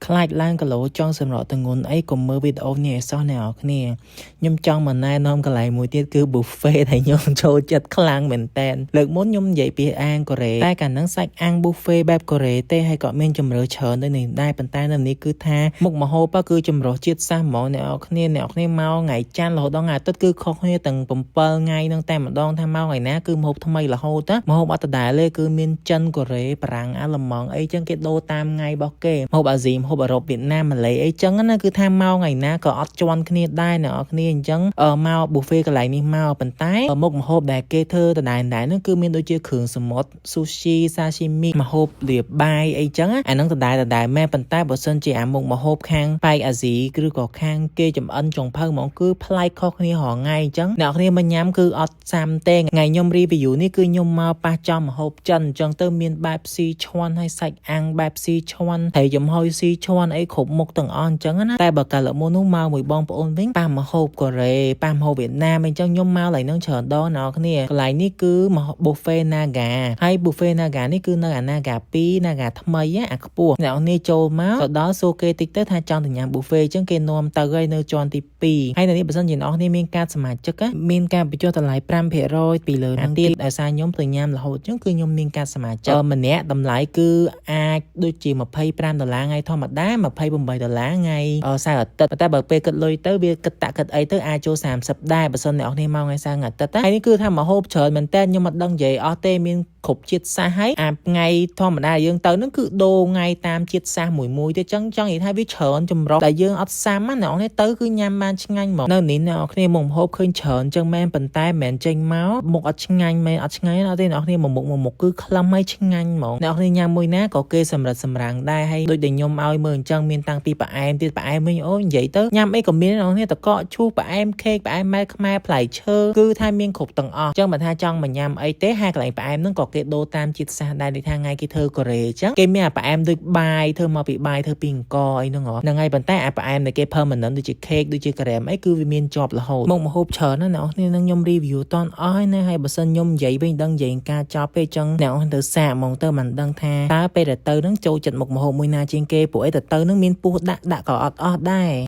ខ្លាចឡើងគីឡូចង់សម្រក់ទងន់អីកុំមើលវីដេអូនេះឲ្យសោះអ្នកនរគ្នាខ្ញុំចង់មកណែនាំកន្លែងមួយទៀតគឺ buffet ដែលខ្ញុំចូលចិត្តខ្លាំងមែនតែនលើកមុនខ្ញុំនិយាយពីអាងកូរ៉េតែកាលហ្នឹងសាច់អាំង buffet បែបកូរ៉េទេហើយក៏មានជំរឿច្រើនដូចនេះដែរប៉ុន្តែនៅនេះគឺថាមុខម្ហូបគឺចម្រុះជាតិសាសន៍ហ្មងអ្នកនរគ្នាអ្នកនរគ្នាមកថ្ងៃច័ន្ទរហូតដល់ថ្ងៃអាទិត្យគឺខុសគ្នាទាំង7ថ្ងៃហ្នឹងតែម្ដងថាមកថ្ងៃណាគឺម្ហូបថ្មីរហូតណាម្ហូបអត់ដដែលទេគឺមានចិនកូរ៉េបារាំងអាល្លឺម៉ង់អីចឹងគេដូរតាមថ្ងៃរបស់គេម្ហូបអាស៊ីម្ហូបអឺរ៉ុបវៀតណាមម៉ាឡេអីចឹងណាគឺថាមកថ្ងៃណាក៏អត់ជន់គ្នាដែរអ្នកនរគ្នាអញ្ចឹងមក buffet កន្លែងនេះមកប៉ុន្តែមុខម្ហូបដែលគេធ្វើដដែលៗហ្នឹងគឺមានដូចជាគ្រឿងសមុទ្រ sushi sashimi ម្ហូបលាបាយអីចឹងអាហ្នឹងដដែលដដែលមែនប៉ុន្តែបើសិនជាអាមុខម្ហូបខាងប៉ែកអាស៊ីឬក៏ខាងគេចំអិនចុងភៅហ្មងគឺប្លែកខុសគ្នារាល់ថ្ងៃអញ្ចឹងអ្នកគ្នាមកញ៉ាំគឺអត់សាំទេថ្ងៃខ្ញុំ review នេះគឺខ្ញុំមកប៉ះចំម្ហូបចិនអញ្ចឹងទៅមានបែបស៊ីឈួនហើយសាច់អាំងបែបស៊ីឈួនហើយចំហុយស៊ីឈួនអីគ្រប់មុខទាំងអស់អញ្ចឹងណាតែបើកាលមុននោះមកមួយបងប្អូនវិញប៉ះម្ហូបកូរ៉េប៉ះម្ហូបវៀតណាមអញ្ចឹងខ្ញុំមកកន្លែងហ្នឹងច្រើនដងអ្នកគ្នាកន្លែងនេះគឺ buffet Naga ហើយ buffet Naga នេះគឺនៅអា Naga 2 Naga ថ្មីអាខ្ពស់អ្នកនេះចូលមកទៅដល់សួរគេតិចទៅថាចង់ទៅញ៉ាំ buffet អញ្ចឹងគេនាំទៅហើយនៅជាន់ទី2ហើយនៅនេះបើសិនជាអ្នកនេះមានកាតសមាជិកមានការបញ្ចុះតម្លៃ5%ពីលើហ្នឹងទៀតដោយសារខ្ញុំទៅញ៉ាំរហូតអញ្ចឹងគឺខ្ញុំមានកាតសមាជិកម្នាក់តម្លៃគឺអាចដូចជា25ដុល្លារថ្ងៃធម្មតា28ដុល្លារថ្ងៃសៅរ៍អាទិត្យតែបើពេលគិតលុយទៅវាគិតតាក់គិតអីទៅអាចចូល30ដែរបើសិនអ្នកនរមកថ្ងៃសៅរ៍អាទិត្យហើយនេះគឺថាម្ហូបច្រើនមែនតើខ្ញុំមិនដឹងនិយាយអស់ទេមានគ្រប់ជាតិសាសន៍ហើយអាថ្ងៃធម្មតាយើងទៅហ្នឹងគឺដូរថ្ងៃតាមជាតិសាសន៍មួយមួយទៀតចឹងចង់និយាយថាវាច្រើនចម្រុះដែលយើងអត់សាំណាអ្នកនរទៅគឺញ៉ាំបានឆ្ងាញ់ហ្មងនៅនេះអ្នកនរគ្នាមុខម្ហូបឃើញច្រើនចឹងមែនប៉ុន្តែមិនមែនចេញមកមុខអត់ឆ្ងាញ់មែនអត់ឆ្ងាញ់អត់ទេអ្នកនរគ្នាមួយមុខមួយមុខគឺខ្លឹមហើយឆ្ងាញ់ហ្មងអ្នកនរគ្នាញ៉ាំមួយណាក៏គេសម្រិតសម្រាំងដែរហើយដូចដែលខ្ញុំឲ្យមើលអញ្ចឹងមានតាំងពីផ្អែមទៀតផ្អែមវិញអូនិយាយទៅញ៉ាំអីក៏មានអ្នកនរគ្នាតកកឈូសផ្អែមខេកផ្អែមម៉ែខ្មែរផ្លែឈើគឺថាមានគ្រប់ទាំងអស់អញ្ចឹងបើថាចង់មកញ៉ាំអីទេហើយកន្លែងផ្អែមហ្នឹងក៏គេដូរតាមជាតិសាសន៍ដែរដូចថាថ្ងៃគេធ្វើកូរ៉េអញ្ចឹងគេមានអាផ្អែមដូចបាយធ្វើមកពីបាយធ្វើពីអង្ករអីហ្នឹងហ្នឹងហើយប៉ុន្តែអាផ្អែមដែលគេ permanent ដូចជា cake ដូចជាការ៉េមអីគឺវាមានជាប់រហូតមុខម្ហូបច្រើនណាស់អ្នកនរនឹងខ្ញុំ review តន់អស់ហើយណាហើយបើសិនខ្ញុំនិយាយវិញដឹងនិយាយការចប់ពេកចឹងអ្នកនរទៅសាកហ្មងទៅមិនដឹងថាតើពេលដែលទៅនឹងចូលចិត្តមុខម្ហូបមួយណាជាងគេព្រោះអីទៅទៅនឹងមានពោះដាក់ដាក់ក៏អត់អស់ដែរ។